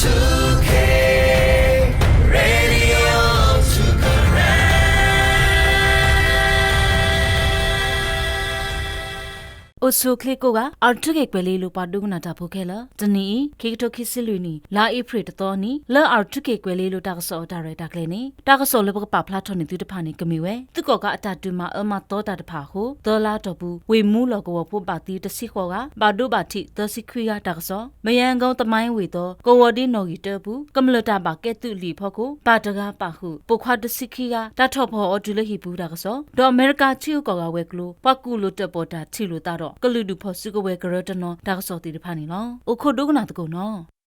two K Radio two Karen အိၣ်ဆူၣ်အိၣ်ချ့ကိးဂၤ R two K ကွဲၤလ့လိၤပှၤဒိကနၣ်တၢ်ဖိခဲလၢာ်, တနံၤအံၤ ခံကထိခံဆံလွံၢ်နံၣ် လါအ့ဖြ့ၣ်တသီနံၤ လၢ R two K ကွဲၤလ့လိၤတၢ်ကစီၣ်အတၢ်ရဲၣ်တၢ်ကျဲၤန့ၣ် တၢ်ကစီၣ်လၢပကပာ်ဖျါထီၣ်န့ၢ်သုတဖၣ်န့ၣ် ကမ့ၢ်ဝဲ သုးကီၣ်ကးအတၢ်ဒုးမၤအၢမၤသီတၢ်တဖၣ်အဃိ သၢလါအတီၢ်ပူၤ ဝ့ၢ်မူလီၢ်ကဝီၤဖိဘၣ်သံတဆံဃိးဂၤ, ဘၣ်ဒိဘၣ်ထံးသၢဆံခွံဂၤတၢ်ကစီၣ်, မယဲၣ်ကီ သမိုင်းဝေသော ကဝီၤဒ့နီၣ်ဂံၢ်တၢအပူၤ ကမျၢၢ်တၢ်ဘၣ်ကဲသုးလံာ်အဖီခိၣ် ပၢ်တဂၤပာ်ဃုာ် ပိာ်ခွါတဆံခံဂၤ တၢ်ထီၣ်ဖီၣ်အီၤတုၤလၢဟံၣ်ပူၤတၢ်ကစီၣ်, ဒီးအမဲရကၤထံဂုၤကီၢ်ဂၤဝဲၤကျိၤ ပှၤကူၣ်လိာ်တၢၣ်ပီၣ်တၢ်ထံၣ်လိာ်သးဒီး ကလုာ်ဒူၣ်ဖီၣ်စုကဝဲၤကရၢတနီၤတၢ်ကစီၣ်သ့ၣ်တဖၣ်န့ၣ်လီၤ. အိၣ်ခိးဒိကနၣ်သကိးနီၤ.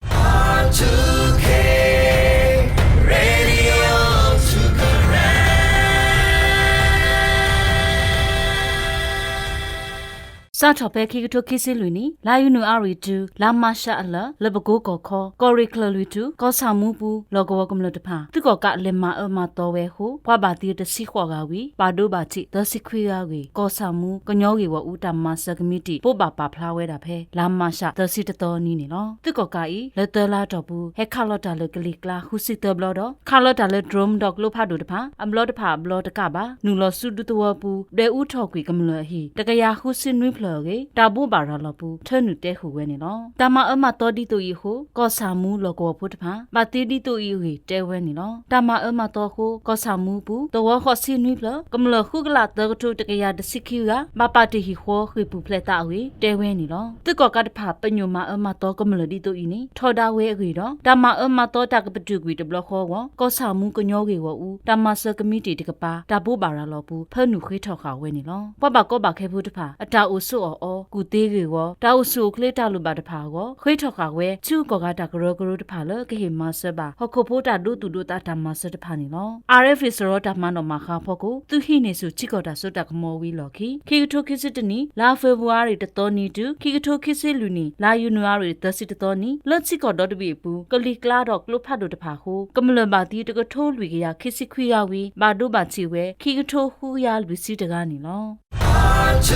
စးထီၣ်ဖဲခံကထိခံဆံလွံၢ်နံၣ် လါယနူၤအါရံၤတုၤ လါမးရှးအလၢာ် လၢပကိကီၢ်ခီ ကီၢ်ရ့ၣ်ချၢၣ်လွံၢ်ထူၣ် ကီၢ်ဆၣ်မူပူၤ လီၢ်ကဝီၤကမျၢၢ်တဖၣ် သုးကီၣ်ကးလဲၤမၤအၢမၤသီဝဲအဃိ ပှၤဘၣ်သံတဆံဃိးဂၤဝံၤ ဘၣ်ဒိဘၣ်ထံးသၢဆံခွံဂၤအဂ့ၢ် ကီၢ်ဆၣ်မူ ကညီဂ့ၢ်ဂီၢ်အူတၢ်မၤစၢၤကမံးတံာ် ဘိးဘၣ်ပာ်ဖျါဝဲဒၣ်ဖဲ လါမးရှးသၢဆံတသီနံၤန့ၣ်လီၤ. သုးကီၣ်ကးအံၤ လၢသၢလါအတီၢ်ပူၤ ဟဲခးလီၤတၢ်လၢကလံၤကျါဃုဆံသၢဘျီဒီး ခးလီၤတၢ်လၢ drone ဒီးကျိဖးဒိၣ်တဖၣ် အဘျီတဖၣ်အဘျီတကးဘၣ် နုာ်လီၤဆူဒူသဝီပူၤ ဒွဲၣ်အူထီၣ်ကွံာ်ကမျၢၢ်အဟံၣ် တကယၤဃုဆံနွံဖျၢၣ်အဂ့ၢ် တၢ်ဘိးဘၣ်ရၤလီၤပူၤ ထၢနုာ်တဲဃုာ်ဝဲန့ၣ်လီၤ. တၢ်မၤအၢမၤသီဒ်သိးအံၤအဃိ ကီၢ်ဆၣ်မူလီၢ်ကဝီၤဖိတဖၣ် ဘၣ်သံဒ်သိးအံၤအဂ့ၢ်တဲဝဲန့ၣ်လီၤ. တၢ်မၤအၢမၤသီအဃိ ကီၢ်ဆၣ်မူပူၤ သဝီဃိးဆံနွံဖျၢၣ် ကမျၢၢ်ဃုကလးသၢကထိတကယၤတဆံခံဂၤ ဘၣ်ပာ်တ့ၢ်ဟံၣ်ဃီ ဃ့ၢ်ပူၤဖျဲးသးအဂ့ၢ် တဲဝဲန့ၣ်လီၤ. သုးကီၣ်ကးတဖၣ် ပညိၣ်မၤအၢမၤသီကမျၢၢ်ဒ်သိးအံၤန့ၣ် ထီဒါဝဲအဂ့ၢ်ဒီး တၢ်မၤအၢမၤသီတၢ်ကပတုာ်ကွံာ်တဘျီဃီအဂီၢ် ကီၢ်ဆၣ်မူကညီဂ့ၢ်ဂီၢ်အူ တၢ်မၤစၢၤကမံးတံာ်တကပၤ တၢ်ဘိးဘၣ်ရၤလီၤပူၤ ဖၢနုာ်ဃ့ထီၣ်ဃာ်ဝဲန့ၣ်လီၤ. ပှၤဘၣ်ကီဘၣ်ခဲဖိတဖၣ် အတၢ်အိၣ်ဆိးအီၣ်အီ ကူၣ်သ့ဂ့ၢ်ဂီၢ် တၢ်အိၣ်ဆူၣ်အိၣ်ချ့တၢ်လိၣ်ဘၣ်တဖၣ်အဂီၢ် ဃ့ထီၣ်ဃာ်ဝဲ ထံဂုၤကီၢ်ဂၤတၢ်ကရၢကရိတဖၣ်လၢကဟ့ၣ်မၤစၢၤဘၣ် ဟီၣ်ခိၣ်ဖိတၢ်ဒိသူၣ်ဒိသးတၢ်မၤစၢၤတဖၣ်န့ၣ်လီၤ. အၣ်အၣ်အ့ၣ် စရီတၢ်မၤနီၣ်မၤဃါအဖီခိၣ် သုးဟံးန့ၢ်ဆူၣ်ထံကီၢ်တၢ်စိတၢ်ကမီၤဝံၤအလီၢ်ခံ ခံကထိခံဆံတၢနံၣ် လါဖ့ၤဘြူၤအါရံၤတသီနံၤတုၤ ခံကထိခံဆံလွံၢ်နံၣ် လါယနူၤအါရံၤသၢဆံတသီနံၤ လၢထံကီၢ်ဒီတဘ့ၣ်အပူၤ ကလံၤကျါဒီးကျိဖးဒိၣ်တဖၣ်အဃိ ကမျၢၢ်ဘၣ်သံတကထိလွံၢ်ကယၤခံဆံခွံဂၤဝံၤ ဘၣ်ဒိဘၣ်ထံးဝဲ ခံကထိဃုကယၤလွံၢ်ဆံတဂၤန့ၣ်လီၤ.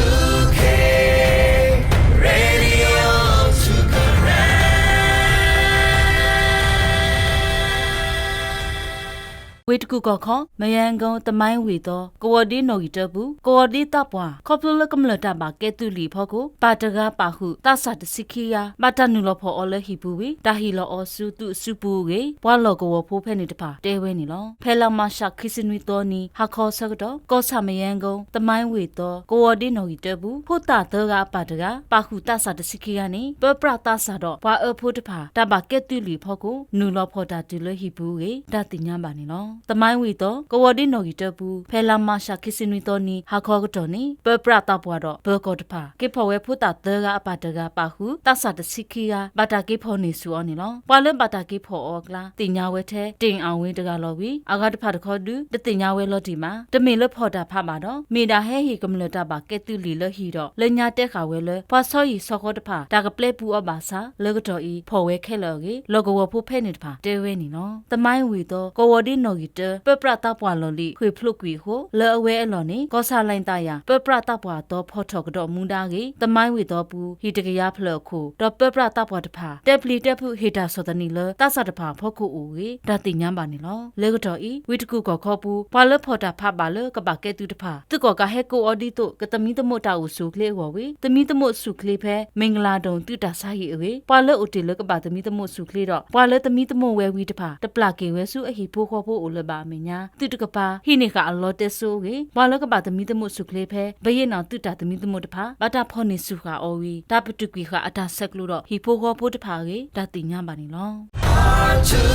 ဝ့ၢ်တကူၣ်ကီၢ်ခီ မယဲၣ်ကီ သမိုင်းဝေသော ကဝီၤဒ့နီၣ်ဂံၢ်တၢပူၤ ကဝီၤဒ့သးပှၢ် ခီဖျိလၢကမျၢၢ်တၢ်ဘၣ်ကဲသုးလံာ်အဖီခိၣ် ပၢ်တဂၤပာ်ဃုာ် သးစၢ်တဆံခံဂၤ ဘၣ်တၢ်နုာ်လီၤဖီၣ်အီၤလၢဟံၣ်ပူၤဝံၤ တၢ်ဟ့ၣ်လီၤအီၤဆူသုးအစုပူၤအဂ့ၢ် ပှၤလီၢ်ကဝီၤဖိဖဲန့ၣ်တဖၣ်တဲဝဲန့ၣ်လီၤ. ဖဲလါမးရှးခံဆံနွံသီနံၤ ဟါခီအဆၢကတီၢ် ကီၢ်ဆၣ်မယဲၣ်ကီ သမိုင်းဝေသော ကဝီၤဒ့နီၣ်ဂံၢ်တၢပူၤ ဖိသၣ်သၢဂၤအပၢ်တဂၤ ပာ်ဃုာ်သးစၢ်တဆံခံဂၤန့ၣ် ပၢပြးသးစၢ်ဒီးပှၤအၢဖိတဖၣ် တၢ်ဘၣ်ကဲသုးလံာ်အဖီခိၣ် နုာ်လီၤဖီၣ်တၢ်တုၤလၢဟံၣ်ပူၤအဂ့ၢ် တၢ်သ့ၣ်ညါဘၣ်န့ၣ်လီၤ. သမိုင်းဝေသော ကဝီၤဒ့နီၣ်ဂံၢ်တၢပူၤ ဖဲလါမးရှးခံဆံနွံသီနံၤ ဟါခီအကတီၢ်န့ၣ် ပၢပြးသးပှၢ်ဒီးပၢကီၢ်တဖၣ် က့ၤဖီၣ်ဝဲဖိသၣ်သၢဂၤအပၢ်တဂၤပာ်ဃုာ် သးစၢ်တဆံခံဂၤ ဘၣ်တၢ်က့ၤဖီၣ်န့ၢ်ဆူၣ်အီၤန့ၣ်လီၤ. ပှၤလၢဘၣ်တၢ်က့ၤဖီၣ်အီၤအကျါ သ့ၣ်ညါဝဲထဲ တ့ၣ်အဝ့တဂၤလီၤဝံၤ အဂၤတဖၣ်တခီဒု တသ့ၣ်ညါဝဲလီၤတံၢ်ဘၣ်. တမ့ၢ်လၢဖီၣ်တၢ်ဖးဘၣ်ဒီး မ့ၢ်ဒၣ်ဟဲဟ့ၣ်ကမျၢၢ်တၢ်ဘၣ်ကဲသုးလံာ်လၢဟံၣ်ဒီး လၢညါတဲဃာ်ဝဲလၢ ပှၤဆီဟံၣ်ဆီဃီတဖၣ် တၢ်ကပျဲပူၤအီၤဘၣ်ဆၣ် လၢကတီၢ်အံၤ ဖီၣ်ဝဲခဲလၢာ်အဂ့ၢ် လီၢ်ကဝီၤဖိဖဲန့ၣ်တဖၣ်တဲဝဲန့ၣ်လီၤ. သမိုင်းဝေသော ကဝီၤဒ့နီၣ်ဂံၢ်တၢ ပၢပြးသးပှၢ်လီၢ်လံၤ ဃ့ၢ်ဖျိးကွံာ်အဃိ လၢအဝဲအလီၢ်န့ၣ် ကီၢ်ဆၣ်လၢၣ်သးယၤ ပၢပြးသးပှၢ်အသီဖီၣ်ထီၣ်ကဒီးမူဒါအဂ့ၢ် သမိုင်းဝေသောပူၤ ဟံၣ်တကယၤဖျၢၣ်အခိၣ် ဒီးပၢပြးသးပှၢ်တဖၣ် တဲပျံၤတဲဖုးဟ့ၣ်တၢ်ဆီၣ်သနံးလၢ သးစၢ်တဖၣ်အဖီခိၣ်အိၣ်အဂ့ၢ် တၢ်သ့ၣ်ညါဘၣ်န့ၣ်လီၤ. လၢကတီၢ်အံၤ ဝ့ၢ်တကူၣ်ကီၢ်ခီပူၤ ပှၤလၢဖီၣ်တၢ်ဖးဘၣ်လၢကဘၣ်ကဲသုးတဖၣ် သုးကီၣ်ကးဟဲကိးအီၤဒ်သိး ကသမံသမိးတၢ်အိၣ်ဆူၣ်အိၣ်ချ့အဂီၢ်ဝံၤ သမံသမိးဆူၣ်ချ့ဖဲ မ့ၢ်ကလၤဒိၣ်သုးတၢ်ဆါဟံၣ်အဂ့ၢ် ပှၤလၢအိၣ်တ့ၢ်လၢကဘၣ်သမံသမိးဆူၣ်ချ့ဒီး ပှၤလၢသမံသမိးဝဲဝံၤတဖၣ် တပျၢ်က့ၤဝဲဆူအဟံၣ်ဖိဃီဖိအိၣ်လၢၤဘၣ်အမဲာ်ညါ သုးတကပၤ ဟံးန့ၢ်ဃာ်အလီတဲစိအဂ့ၢ် ပှၤလၢကဘၣ်သမံသမိးဆူၣ်ချ့ဖဲ ဘယ့ၣ်နီၣ်သုးတၢ်သမံသမိးတဖၣ် ဘၣ်တၢ်ဖီၣ်န့ၢ်ဆူၣ်ဃာ်အီၤဝံၤ တၢ်ပတုာ်ကွံာ်ဃာ်အတၢ်ဆဲးကျိးဒီး ဟံၣ်ဖိဃီဖိတဖၣ်အဂ့ၢ် တၢ်သ့ၣ်ညါဘၣ်န့ၣ်လီၤ.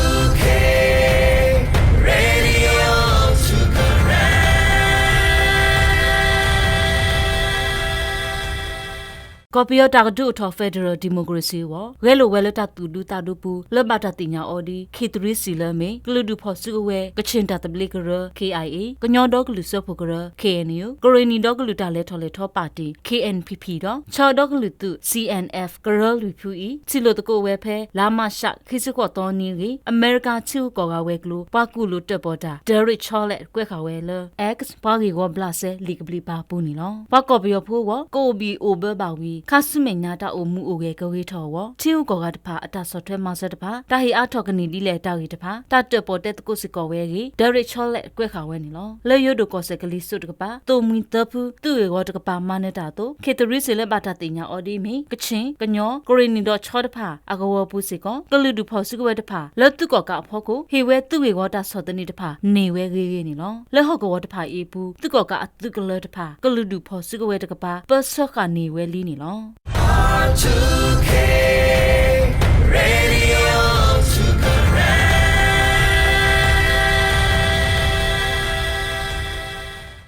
ကီၢ်ပယီၤတၢ်ကဒုးအိၣ်ထီၣ် Federal Democracy အဂီၢ် ဂဲၤလိာ်ဝဲလၢတၢ်သူၣ်ဒူသးဒူပူၤ လၢဘၣ်တၢ်သ့ၣ်ညါအီၤဒ် ခ့ၣ်သရံစံၣ်လၢအမ့ၢ် ကလုာ်ဒူၣ်ဖီၣ်စုကဝဲၤ ကချ့ၣ်တၢ်သဘျ့ကရၢ K I A, ကညီဒီကလုာ်စၢဖှိၣ်ကရၢ K N U, ကရ့ၣ်နံၣ်ဒီကလုာ်တၢ်လဲၤထီၣ်လဲၤထီပၣ်တံၣ် K N P P ဒီး ခၠၢဒီကလုာ်သုး C N F ကရၢလွံၢ်ဖုအံၤ ထံၣ်လိာ်သကိးဝဲဖဲ လါမးရှး ခံဆံဃိးသီနံၤအဂ့ၢ် အမဲရကၤထံဂုၤကီၢ်ဂၤဝဲၤကျိၤ ပှၤကူၣ်လိာ်တၢၣ်ပီၣ်တၢ် Derek Chollet ကွဲးဃာ်ဝဲလၢ X ပှၤဂ့ၢ်ဝီဘျးစဲလံာ်ကဘျံးပၤပူၤန့ၣ်လီၤ. ပှၤကီၢ်ပယီၤဖိအဂီၢ် ကအိၣ်ဘံၣ်အိၣ်ဘၢဘၣ်ဝံၤ ခါဆူမဲာ်ညါတၢ်အိၣ်မူအိၣ်ဂဲၤကဂ့ၤထီၣ်အဂီၢ် ထံဂုၤကီၢ်ဂၤတဖၣ် အတၢ်ဆီၣ်ထွဲမၤစၢၤတဖၣ် တၢ်ဟ့ၣ်အါထီၣ်ကန့ၢ်ဒ်လဲၣ်တၢ်ဂ့ၢ်တဖၣ် တၢ်တၢၣ်ပီၣ်တဲသကိးစ့ၢ်ကီးဝဲအဂ့ၢ် Derek Chollet ကွဲးဃာ်ဝဲန့ၣ်လီၤ. လၢယိၤဒိၣ်ကီၢ်စဲၣ်ကလံၤစိးတကပၤ သိၣ်မှံသၢဖု သုးဂ့ၢ်ဝီတကပၤမၤနၢၤတၢ်အသိး ခ့ၣ်သရံးစ့ၣ်လၢဘၣ်တၢ်သ့ၣ်ညါအီၤဒ်အမ့ၢ် ကချ့ၣ်, ကညီ, ကရ့ၣ်နံၣ်ဒီးခၠီတဖၣ် အကဝီၤပူၤစ့ၢ်ကီး ကလုာ်ဒူၣ်ဖီၣ်စုကဝဲၤတဖၣ် လၢသုးကီၣ်ကးအဖီခိၣ် ဟ့ၣ်ဝဲသုးဂ့ၢ်ဝီတၢ်ဆီၣ်သနံးတဖၣ် န့ၢ်ဝဲဂ့ၤဂ့ၤန့ၣ်လီၤ. လၢဟီၣ်ကဝီၤတဖၣ်အံၤအပူၤ သုးကီၣ်ကးအသုးကလၢၤတဖၣ် ကလုာ်ဒူၣ်ဖီၣ်စုကဝဲၤတကပၤ ပၢဆှၢဃာ်န့ၢ်ဝဲလံန့ၣ်လီၤ.